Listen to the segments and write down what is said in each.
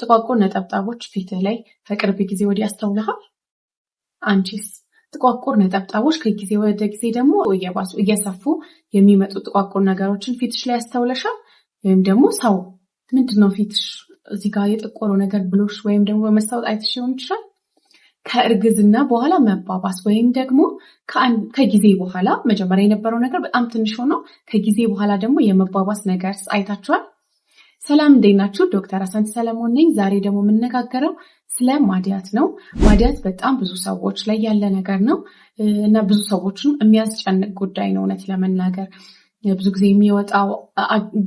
ጥቋቁር ነጠብጣቦች ፊትህ ላይ ከቅርብ ጊዜ ወዲህ አስተውለሃል? አንቺስ? ጥቋቁር ነጠብጣቦች ከጊዜ ወደ ጊዜ ደግሞ እየባሱ እየሰፉ የሚመጡ ጥቋቁር ነገሮችን ፊትሽ ላይ አስተውለሻል? ወይም ደግሞ ሰው ምንድነው ፊትሽ እዚህ ጋር የጠቆረው ነገር ብሎሽ ወይም ደግሞ በመስታወት አይተሽ ሊሆን ይችላል። ከእርግዝና በኋላ መባባስ ወይም ደግሞ ከጊዜ በኋላ መጀመሪያ የነበረው ነገር በጣም ትንሽ ሆኖ ከጊዜ በኋላ ደግሞ የመባባስ ነገር አይታችኋል? ሰላም፣ እንዴት ናችሁ? ዶክተር አሳንቲ ሰለሞን ነኝ። ዛሬ ደግሞ የምነጋገረው ስለ ማዲያት ነው። ማዲያት በጣም ብዙ ሰዎች ላይ ያለ ነገር ነው እና ብዙ ሰዎችን የሚያስጨንቅ ጉዳይ ነው። እውነት ለመናገር ብዙ ጊዜ የሚወጣው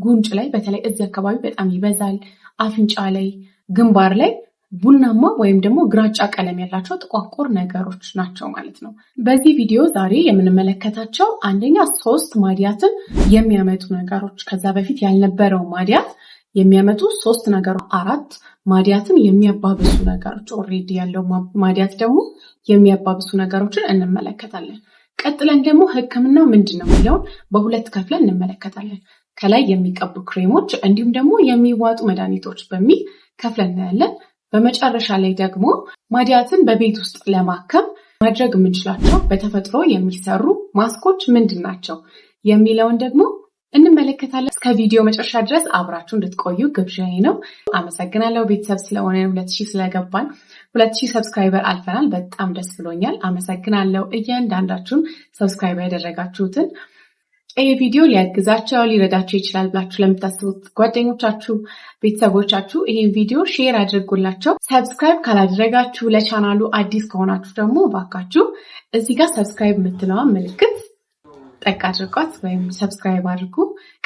ጉንጭ ላይ፣ በተለይ እዚህ አካባቢ በጣም ይበዛል። አፍንጫ ላይ፣ ግንባር ላይ ቡናማ ወይም ደግሞ ግራጫ ቀለም ያላቸው ጥቋቁር ነገሮች ናቸው ማለት ነው። በዚህ ቪዲዮ ዛሬ የምንመለከታቸው አንደኛ ሶስት ማዲያትን የሚያመጡ ነገሮች፣ ከዛ በፊት ያልነበረው ማዲያት የሚያመጡ ሶስት ነገሮች፣ አራት ማዲያትን የሚያባብሱ ነገሮች፣ already ያለው ማዲያት ደግሞ የሚያባብሱ ነገሮችን እንመለከታለን። ቀጥለን ደግሞ ሕክምናው ምንድን ነው የሚለውን በሁለት ከፍለን እንመለከታለን። ከላይ የሚቀቡ ክሬሞች እንዲሁም ደግሞ የሚዋጡ መድኃኒቶች በሚል ከፍለን እናያለን። በመጨረሻ ላይ ደግሞ ማዲያትን በቤት ውስጥ ለማከም ማድረግ የምንችላቸው በተፈጥሮ የሚሰሩ ማስኮች ምንድን ናቸው የሚለውን ደግሞ እንመለከታለን። እስከ ቪዲዮ መጨረሻ ድረስ አብራችሁ እንድትቆዩ ግብዣዬ ነው። አመሰግናለሁ ቤተሰብ ስለሆነ፣ 2000 ስለገባን፣ 2000 subscriber አልፈናል። በጣም ደስ ብሎኛል። አመሰግናለሁ እያንዳንዳችሁን subscribe ያደረጋችሁትን። ይህ ቪዲዮ ሊያግዛቸው ሊረዳቸው ይችላል ብላችሁ ለምታስቡት ጓደኞቻችሁ፣ ቤተሰቦቻችሁ ይህን ቪዲዮ share አድርጉላቸው። Subscribe ካላደረጋችሁ፣ ለቻናሉ አዲስ ከሆናችሁ ደግሞ እባካችሁ እዚህ ጋር subscribe የምትለዋን ምልክት ጠቅ አድርጓት ወይም subscribe አድርጉ።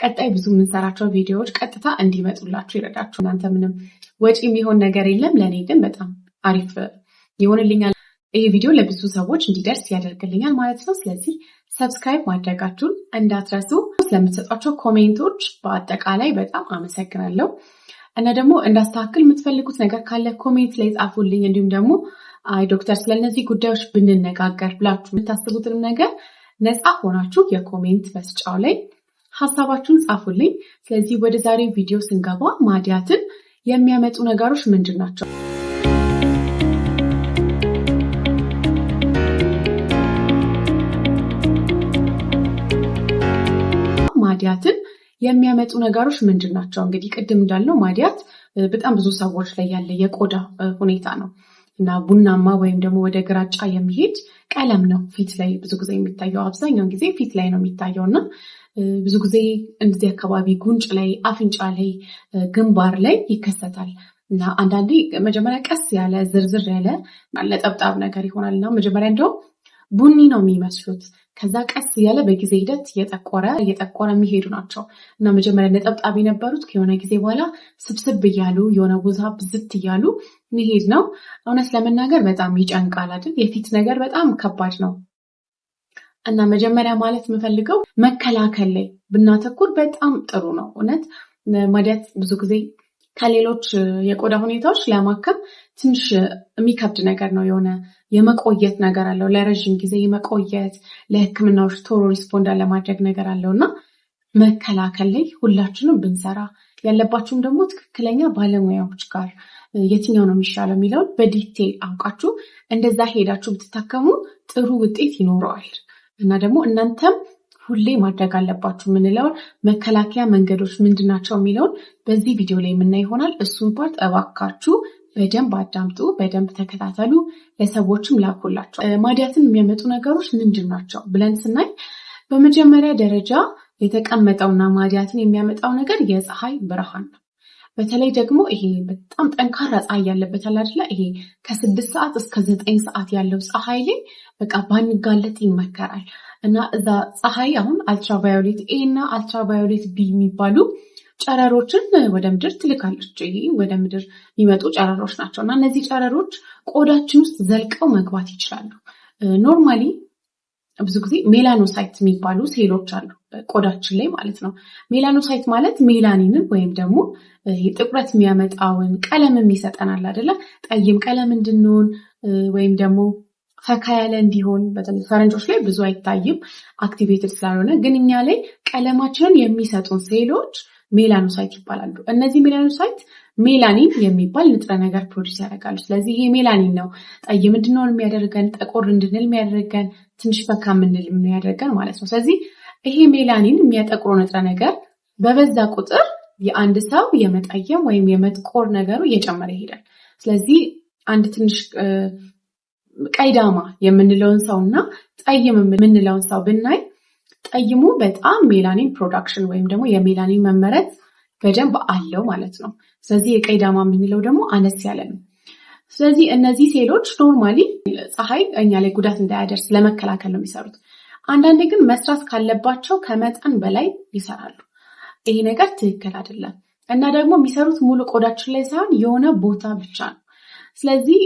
ቀጣይ ብዙ የምንሰራቸው ቪዲዮዎች ቀጥታ እንዲመጡላችሁ ይረዳችሁ። እናንተ ምንም ወጪ የሚሆን ነገር የለም። ለእኔ ግን በጣም አሪፍ ይሆንልኛል። ይህ ቪዲዮ ለብዙ ሰዎች እንዲደርስ ያደርግልኛል ማለት ነው። ስለዚህ subscribe ማድረጋችሁን እንዳትረሱ። ስለምትሰጧቸው comment ኦች በአጠቃላይ በጣም አመሰግናለሁ። እና ደግሞ እንዳስተካክል የምትፈልጉት ነገር ካለ comment ላይ ጻፉልኝ። እንዲሁም ደግሞ አይ ዶክተር ስለነዚህ ጉዳዮች ብንነጋገር ብላችሁ የምታስቡትንም ነገር ነፃ ሆናችሁ የ comment መስጫው ላይ ሀሳባችሁን ጻፉልኝ። ስለዚህ ወደ ዛሬው ቪዲዮ ስንገባ ማዲያትን የሚያመጡ ነገሮች ምንድን ናቸው? ማዲያትን የሚያመጡ ነገሮች ምንድን ናቸው? እንግዲህ ቅድም እንዳልነው ማዲያት በጣም ብዙ ሰዎች ላይ ያለ የቆዳ ሁኔታ ነው እና ቡናማ ወይም ደግሞ ወደ ግራጫ የሚሄድ ቀለም ነው ፊት ላይ ብዙ ጊዜ የሚታየው። አብዛኛውን ጊዜ ፊት ላይ ነው የሚታየው እና ብዙ ጊዜ እንደዚህ አካባቢ ጉንጭ ላይ፣ አፍንጫ ላይ፣ ግንባር ላይ ይከሰታል። እና አንዳንዴ መጀመሪያ ቀስ ያለ ዝርዝር ያለ ነጠብጣብ ነገር ይሆናል እና መጀመሪያ እንደውም ቡኒ ነው የሚመስሉት። ከዛ ቀስ እያለ በጊዜ ሂደት እየጠቆረ እየጠቆረ የሚሄዱ ናቸው እና መጀመሪያ ነጠብጣብ የነበሩት ከሆነ ጊዜ በኋላ ስብስብ እያሉ የሆነ ቦታ ብዝት እያሉ መሄድ ነው። እውነት ለመናገር በጣም ይጨንቃል አይደል? የፊት ነገር በጣም ከባድ ነው። እና መጀመሪያ ማለት የምፈልገው መከላከል ላይ ብናተኩር በጣም ጥሩ ነው። እውነት ማዲያት ብዙ ጊዜ ከሌሎች የቆዳ ሁኔታዎች ለማከም ትንሽ የሚከብድ ነገር ነው። የሆነ የመቆየት ነገር አለው። ለረዥም ጊዜ የመቆየት፣ ለሕክምናዎች ቶሎ respond ለማድረግ ነገር አለው። እና መከላከል ላይ ሁላችንም ብንሰራ፣ ያለባችሁም ደግሞ ትክክለኛ ባለሙያዎች ጋር የትኛው ነው የሚሻለው የሚለውን በ detail አውቃችሁ እንደዛ ሄዳችሁ ብትታከሙ ጥሩ ውጤት ይኖረዋል። እና ደግሞ እናንተም ሁሌ ማድረግ አለባችሁ የምንለውን መከላከያ መንገዶች ምንድን ናቸው የሚለውን በዚህ ቪዲዮ ላይ የምናይ ይሆናል። እሱን part እባካችሁ በደንብ አዳምጡ፣ በደንብ ተከታተሉ፣ ለሰዎችም ላኩላቸው። ማዲያትን የሚያመጡ ነገሮች ምንድን ናቸው ብለን ስናይ በመጀመሪያ ደረጃ የተቀመጠውና ማዲያትን የሚያመጣው ነገር የፀሐይ ብርሃን ነው። በተለይ ደግሞ ይሄ በጣም ጠንካራ ፀሐይ ያለበት አለ አይደለ? ይሄ ከ6 ሰዓት እስከ 9 ሰዓት ያለው ፀሐይ ላይ በቃ ባንጋለጥ ይመከራል። እና እዛ ፀሐይ አሁን ultraviolet A እና ultraviolet B የሚባሉ ጨረሮችን ወደ ምድር ትልካለች። ይሄ ወደ ምድር የሚመጡ ጨረሮች ናቸው እና እነዚህ ጨረሮች ቆዳችን ውስጥ ዘልቀው መግባት ይችላሉ። Normally ብዙ ጊዜ melanocyte የሚባሉ ሴሎች አሉ ቆዳችን ላይ ማለት ነው። Melanocyte ማለት ሜላኒንን ወይም ደግሞ ጥቁረት የሚያመጣውን ቀለም የሚሰጠናል አይደለ? ጠይም ቀለም እንድንሆን ወይም ደግሞ ፈካ ያለ እንዲሆን፣ በተለይ ፈረንጆች ላይ ብዙ አይታይም activated ስላልሆነ፣ ግን እኛ ላይ ቀለማችንን የሚሰጡን ሴሎች melanocyte ይባላሉ። እነዚህ melanocyte ሜላኒን የሚባል ንጥረ ነገር produce ያደርጋሉ። ስለዚህ ይሄ ሜላኒን ነው ጠይም እንድንሆን የሚያደርገን፣ ጠቆር እንድንል የሚያደርገን፣ ትንሽ ፈካ የምንል የሚያደርገን ማለት ነው። ስለዚህ ይሄ ሜላኒን የሚያጠቁረው ንጥረ ነገር በበዛ ቁጥር የአንድ ሰው የመጠየም ወይም የመጥቆር ነገሩ እየጨመረ ይሄዳል። ስለዚህ አንድ ትንሽ ቀይዳማ የምንለውን ሰው እና ጠይም የምንለውን ሰው ብናይ ጠይሙ በጣም melanin production ወይም ደግሞ የሜላኒን መመረት በደንብ አለው ማለት ነው። ስለዚህ የቀይዳማ የምንለው ደግሞ አነስ ያለ ነው። ስለዚህ እነዚህ ሴሎች normally ፀሐይ እኛ ላይ ጉዳት እንዳያደርስ ለመከላከል ነው የሚሰሩት። አንዳንዴ ግን መስራት ካለባቸው ከመጠን በላይ ይሰራሉ። ይሄ ነገር ትክክል አይደለም እና ደግሞ የሚሰሩት ሙሉ ቆዳችን ላይ ሳይሆን የሆነ ቦታ ብቻ ነው። ስለዚህ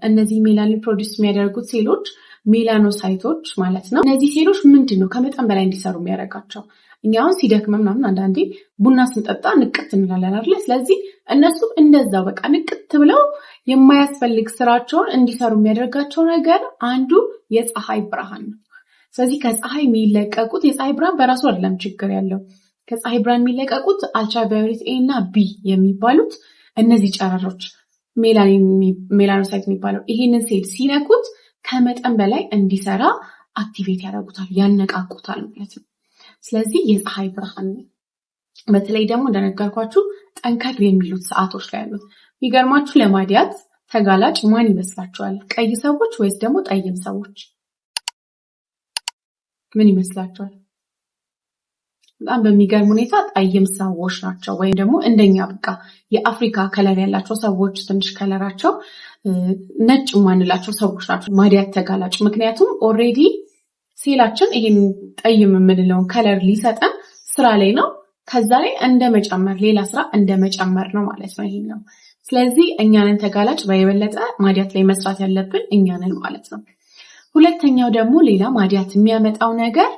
እነዚህ melanin produce የሚያደርጉት ሴሎች melanocyte ኦች ማለት ነው። እነዚህ ሴሎች ምንድን ነው ከመጠን በላይ እንዲሰሩ የሚያደርጋቸው? እኛ አሁን ሲደክመን ምናምን አንዳንዴ ቡና ስንጠጣ ንቅት እንላለን አይደለ? ስለዚህ እነሱም እንደዛው በቃ ንቅት ብለው የማያስፈልግ ስራቸውን እንዲሰሩ የሚያደርጋቸው ነገር አንዱ የፀሐይ ብርሃን ነው። ስለዚህ ከፀሐይ የሚለቀቁት የፀሐይ ብርሃን በራሱ አይደለም ችግር ያለው። ከፀሐይ ብርሃን የሚለቀቁት ultraviolet A እና B የሚባሉት እነዚህ ጨረሮች melanocyte የሚባለው ይሄንን ሴል ሲነኩት ከመጠን በላይ እንዲሰራ activate ያደርጉታል፣ ያነቃቁታል ማለት ነው። ስለዚህ የፀሐይ ብርሃን በተለይ ደግሞ እንደነገርኳችሁ ጠንከር የሚሉት ሰዓቶች ላይ ያሉት። የሚገርማችሁ ለማዲያት ተጋላጭ ማን ይመስላችኋል? ቀይ ሰዎች ወይስ ደግሞ ጠይም ሰዎች? ምን ይመስላችኋል? በጣም በሚገርም ሁኔታ ጠይም ሰዎች ናቸው። ወይም ደግሞ እንደኛ በቃ የአፍሪካ color ያላቸው ሰዎች፣ ትንሽ color ኣቸው ነጭ የማንላቸው ሰዎች ናቸው ማዲያት ተጋላጭ። ምክንያቱም already ሴላችን ይሄን ጠይም የምንለውን color ሊሰጠን ስራ ላይ ነው። ከዛ ላይ እንደ መጨመር ሌላ ስራ እንደ መጨመር ነው ማለት ነው ይሄን ነው። ስለዚህ እኛንን ተጋላጭ በየበለጠ ማዲያት ላይ መስራት ያለብን እኛንን ማለት ነው። ሁለተኛው ደግሞ ሌላ ማዲያት የሚያመጣው ነገር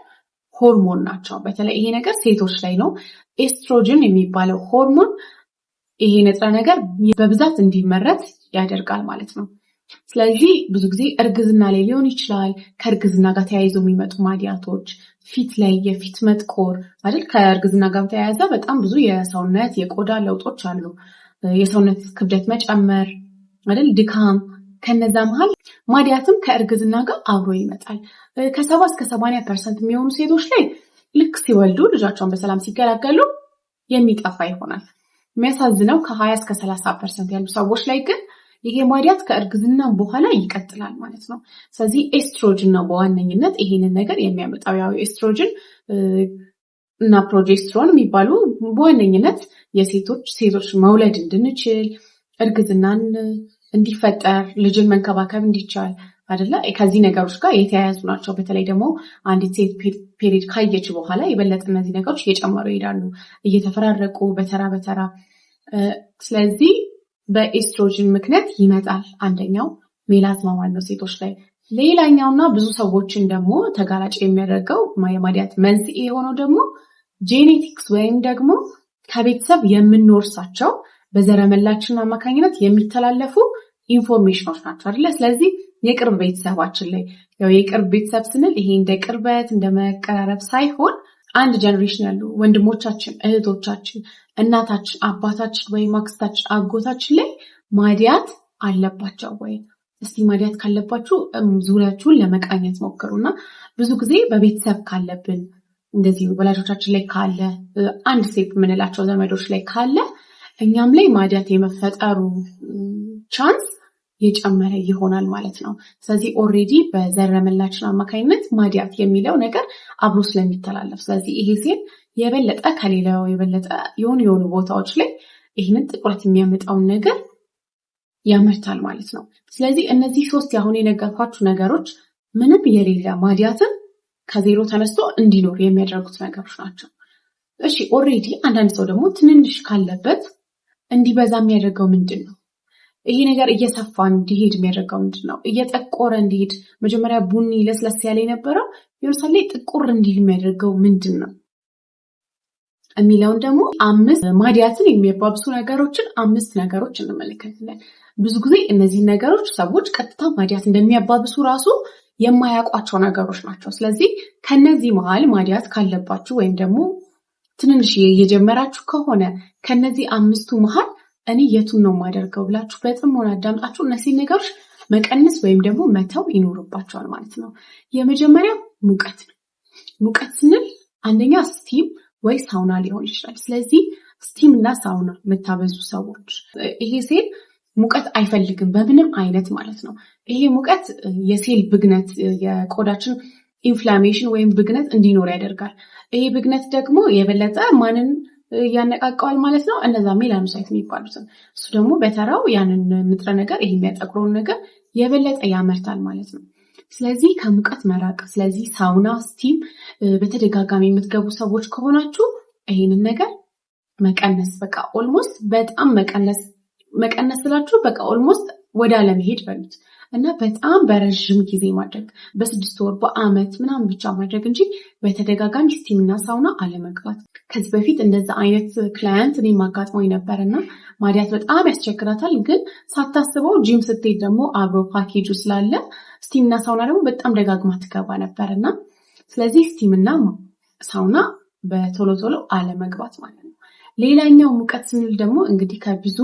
ሆርሞን ናቸው። በተለይ ይሄ ነገር ሴቶች ላይ ነው። ኤስትሮጅን የሚባለው ሆርሞን ይሄ ንጥረ ነገር በብዛት እንዲመረት ያደርጋል ማለት ነው። ስለዚህ ብዙ ጊዜ እርግዝና ላይ ሊሆን ይችላል። ከእርግዝና ጋር ተያይዞ የሚመጡ ማዲያቶች፣ ፊት ላይ የፊት መጥቆር አይደል? ከእርግዝና ጋር ተያያዘ በጣም ብዙ የሰውነት የቆዳ ለውጦች አሉ። የሰውነት ክብደት መጨመር አይደል? ድካም፣ ከነዛ መሀል ማዲያትም ከእርግዝና ጋር አብሮ ይመጣል። ከ70 እስከ 80% የሚሆኑ ሴቶች ላይ ልክ ሲወልዱ ልጃቸውን በሰላም ሲገላገሉ የሚጠፋ ይሆናል። የሚያሳዝነው ከ20 እስከ 30% ያሉ ሰዎች ላይ ግን ይሄ ማዲያት ከእርግዝና በኋላ ይቀጥላል ማለት ነው። ስለዚህ ኤስትሮጅን ነው በዋነኝነት ይሄንን ነገር የሚያመጣው። ያው ኤስትሮጅን እና progesterone የሚባሉ በዋነኝነት የሴቶች ሴቶች መውለድ እንድንችል፣ እርግዝናን እንዲፈጠር፣ ልጅን መንከባከብ እንዲቻል አይደለ ከዚህ ነገሮች ጋር የተያያዙ ናቸው። በተለይ ደግሞ አንዲት ሴት period ካየች በኋላ የበለጠ እነዚህ ነገሮች እየጨመሩ ይሄዳሉ፣ እየተፈራረቁ በተራ በተራ። ስለዚህ በኤስትሮጅን ምክንያት ይመጣል። አንደኛው melasma ማለት ነው ሴቶች ላይ። ሌላኛውና ብዙ ሰዎችን ደግሞ ተጋላጭ የሚያደርገው የማዲያት መንስኤ የሆነው ደግሞ genetics ወይም ደግሞ ከቤተሰብ የምንወርሳቸው በዘረመላችን አማካኝነት የሚተላለፉ information ኖች ናቸው አይደለ? ስለዚህ የቅርብ ቤተሰባችን ላይ፣ ያው የቅርብ ቤተሰብ ስንል ይሄ እንደ ቅርበት እንደ መቀራረብ ሳይሆን አንድ generation ያሉ ወንድሞቻችን፣ እህቶቻችን፣ እናታችን፣ አባታችን ወይም አክስታችን፣ አጎታችን ላይ ማዲያት አለባቸው ወይ? እስቲ ማዲያት ካለባችሁ ዙሪያችሁን ለመቃኘት ሞክሩ እና ብዙ ጊዜ በቤተሰብ ካለብን፣ እንደዚህ ወላጆቻችን ላይ ካለ፣ አንድ step የምንላቸው ዘመዶች ላይ ካለ እኛም ላይ ማዲያት የመፈጠሩ chance የጨመረ ይሆናል ማለት ነው። ስለዚህ already በዘረመላችን አማካኝነት ማዲያት የሚለው ነገር አብሮ ስለሚተላለፍ፣ ስለዚህ ይሄ ሴል የበለጠ ከሌላው የበለጠ የሆኑ የሆኑ ቦታዎች ላይ ይህንን ጥቁረት የሚያመጣውን ነገር ያመርታል ማለት ነው። ስለዚህ እነዚህ ሶስት አሁን የነገርኳችሁ ነገሮች ምንም የሌለ ማዲያትን ከዜሮ ተነስቶ እንዲኖር የሚያደርጉት ነገሮች ናቸው። እሺ፣ already አንዳንድ ሰው ደግሞ ትንንሽ ካለበት እንዲበዛ የሚያደርገው ምንድን ነው? ይሄ ነገር እየሰፋ እንዲሄድ የሚያደርገው ምንድን ነው? እየጠቆረ እንዲሄድ፣ መጀመሪያ ቡኒ ለስለስ ያለ የነበረው የሆነ ላይ ጥቁር እንዲል የሚያደርገው ምንድን ነው የሚለውን ደግሞ አምስት ማዲያትን የሚያባብሱ ነገሮችን አምስት ነገሮች እንመለከታለን። ብዙ ጊዜ እነዚህ ነገሮች ሰዎች ቀጥታ ማዲያት እንደሚያባብሱ ራሱ የማያውቋቸው ነገሮች ናቸው። ስለዚህ ከነዚህ መሀል ማዲያት ካለባችሁ ወይም ደግሞ ትንንሽ እየጀመራችሁ ከሆነ ከነዚህ አምስቱ መሀል እኔ የቱን ነው የማደርገው ብላችሁ በጥሞና አዳምጣችሁ እነዚህ ነገሮች መቀነስ ወይም ደግሞ መተው ይኖርባቸዋል ማለት ነው። የመጀመሪያው ሙቀት ነው። ሙቀት ስንል አንደኛ steam ወይ ሳውና ሊሆን ይችላል። ስለዚህ steam እና ሳውና የምታበዙ ሰዎች ይሄ ሴል ሙቀት አይፈልግም በምንም አይነት ማለት ነው። ይሄ ሙቀት የሴል ብግነት፣ የቆዳችን inflammation ወይም ብግነት እንዲኖር ያደርጋል። ይሄ ብግነት ደግሞ የበለጠ ማንን ያነቃቀዋል ማለት ነው? እነዛ melanocyte የሚባሉትን። እሱ ደግሞ በተራው ያንን ንጥረ ነገር፣ ይሄ የሚያጠቁረውን ነገር የበለጠ ያመርታል ማለት ነው። ስለዚህ ከሙቀት መራቅ። ስለዚህ sauna፣ steam በተደጋጋሚ የምትገቡ ሰዎች ከሆናችሁ ይሄንን ነገር መቀነስ፣ በቃ almost በጣም መቀነስ። መቀነስ ስላችሁ በቃ almost ወደ አለመሄድ በሉት እና በጣም በረዥም ጊዜ ማድረግ፣ በ6 ወር፣ በአመት ምናምን ብቻ ማድረግ እንጂ በተደጋጋሚ steam እና ሳውና አለመግባት። ከዚህ በፊት እንደዛ አይነት client እኔም አጋጥሞኝ ነበር እና ማዲያት በጣም ያስቸግራታል። ግን ሳታስበው ጂም ስትሄድ ደግሞ አብሮ ፓኬጁ ስላለ steam እና ሳውና ደግሞ በጣም ደጋግማ ትገባ ነበር። እና ስለዚህ steam እና ሳውና በቶሎ ቶሎ አለመግባት ማለት ነው። ሌላኛው ሙቀት ስንል ደግሞ እንግዲህ ከብዙ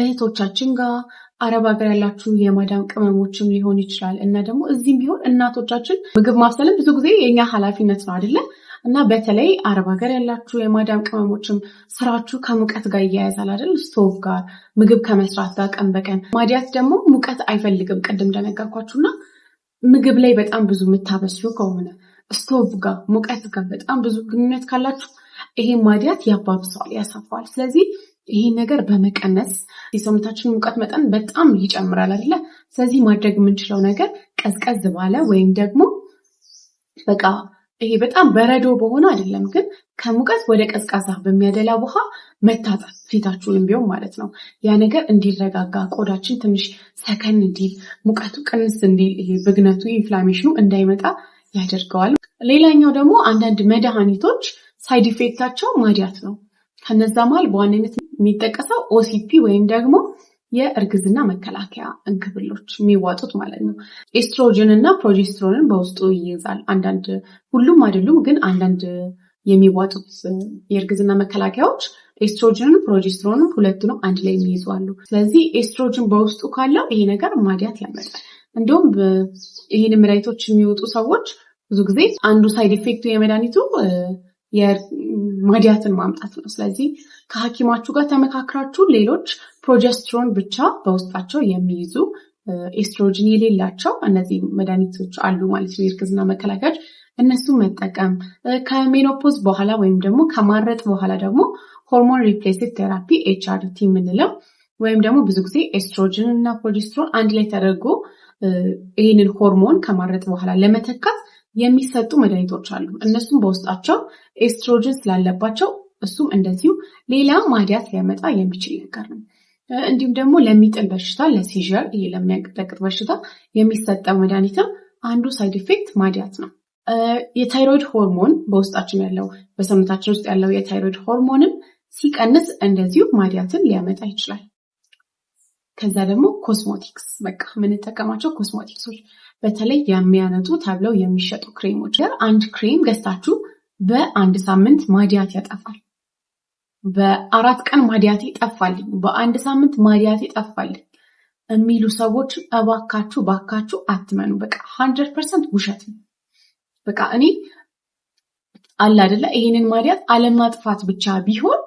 እህቶቻችን ጋር፣ አረብ ሀገር ያላችሁ የማዳም ቅመሞችም ሊሆን ይችላል እና ደግሞ እዚህም ቢሆን እናቶቻችን ምግብ ማብሰልም ብዙ ጊዜ የኛ ኃላፊነት ነው አይደለ? እና በተለይ አረብ ሀገር ያላችሁ የማዳም ቅመሞችም ስራችሁ ከሙቀት ጋር ይያያዛል አይደል? ስቶቭ ጋር፣ ምግብ ከመስራት ጋር ቀን በቀን። ማዲያት ደግሞ ሙቀት አይፈልግም ቅድም እንደነገርኳችሁ። እና ምግብ ላይ በጣም ብዙ የምታበስሉ ከሆነ፣ ስቶቭ ጋር፣ ሙቀት ጋር በጣም ብዙ ግንኙነት ካላችሁ ይሄ ማዲያት ያባብሰዋል፣ ያሰፋዋል። ስለዚህ ይሄን ነገር በመቀነስ፣ የሰውነታችን ሙቀት መጠን በጣም ይጨምራል አይደለ? ስለዚህ ማድረግ የምንችለው ነገር ቀዝቀዝ ባለ ወይም ደግሞ በቃ ይሄ በጣም በረዶ በሆነ አይደለም፣ ግን ከሙቀት ወደ ቀዝቃዛ በሚያደላ ውሃ መታጠብ ፊታችሁንም ቢሆን ማለት ነው። ያ ነገር እንዲረጋጋ፣ ቆዳችን ትንሽ ሰከን እንዲል፣ ሙቀቱ ቅንስ እንዲል፣ ይሄ ብግነቱ inflammation ኑ እንዳይመጣ ያደርገዋል። ሌላኛው ደግሞ አንዳንድ መድኃኒቶች side effect ኣቸው ማዲያት ነው። ከነዛ መሀል በዋነኝነት የሚጠቀሰው OCP ወይም ደግሞ የእርግዝና መከላከያ እንክብሎች የሚዋጡት ማለት ነው። ኤስትሮጅን እና progesterone ን በውስጡ ይይዛል። አንዳንድ፣ ሁሉም አይደሉም፣ ግን አንዳንድ የሚዋጡት የእርግዝና መከላከያዎች estrogen ን progesterone ን ሁለቱንም አንድ ላይ የሚይዙ አሉ። ስለዚህ ኤስትሮጅን በውስጡ ካለው ይሄ ነገር ማዲያት ያመጣል። እንዲሁም ይህን መድኃኒቶች የሚወጡ ሰዎች ብዙ ጊዜ አንዱ side effect ኡ የመድኃኒቱ ማዲያትን ማምጣት ነው። ስለዚህ ከሐኪማችሁ ጋር ተመካክራችሁ ሌሎች progesterone ብቻ በውስጣቸው የሚይዙ፣ ኤስትሮጅን የሌላቸው እነዚህ መድኃኒቶች አሉ ማለት ነው፣ የእርግዝና መከላከያዎች፣ እነሱ መጠቀም። ከ menopause በኋላ ወይም ደግሞ ከማረጥ በኋላ ደግሞ hormone replacement therapy፣ HRT የምንለው ወይም ደግሞ ብዙ ጊዜ ኤስትሮጅን እና progesterone አንድ ላይ ተደርጎ ይህንን ሆርሞን ከማረጥ በኋላ ለመተካት የሚሰጡ መድኃኒቶች አሉ። እነሱም በውስጣቸው ኤስትሮጅን ስላለባቸው እሱም እንደዚሁ ሌላ ማዲያት ሊያመጣ የሚችል ነገር ነው። እንዲሁም ደግሞ ለሚጥል በሽታ፣ ለ seizure፣ ይሄ ለሚያንቀጠቅጥ በሽታ የሚሰጠው መድኃኒትም አንዱ side effect ማዲያት ነው። የታይሮይድ ሆርሞን፣ በውስጣችን ያለው፣ በሰውነታችን ውስጥ ያለው የታይሮይድ ሆርሞንም ሲቀንስ እንደዚሁ ማዲያትን ሊያመጣ ይችላል። ከዛ ደግሞ ኮስሞቲክስ፣ በቃ የምንጠቀማቸው ኮስሞቲክሶች፣ በተለይ የሚያነጡ ተብለው የሚሸጡ ክሬሞች። አንድ ክሬም ገዝታችሁ በአንድ ሳምንት ማዲያት ያጠፋል፣ በ4 ቀን ማዲያቴ ጠፋልኝ፣ በአንድ ሳምንት ማዲያቴ ጠፋልኝ የሚሉ ሰዎች እባካችሁ ባካችሁ አትመኑ። በቃ 100% ውሸት ነው። በቃ እኔ አለ አይደለ ይሄንን ማዲያት አለማጥፋት ብቻ ቢሆን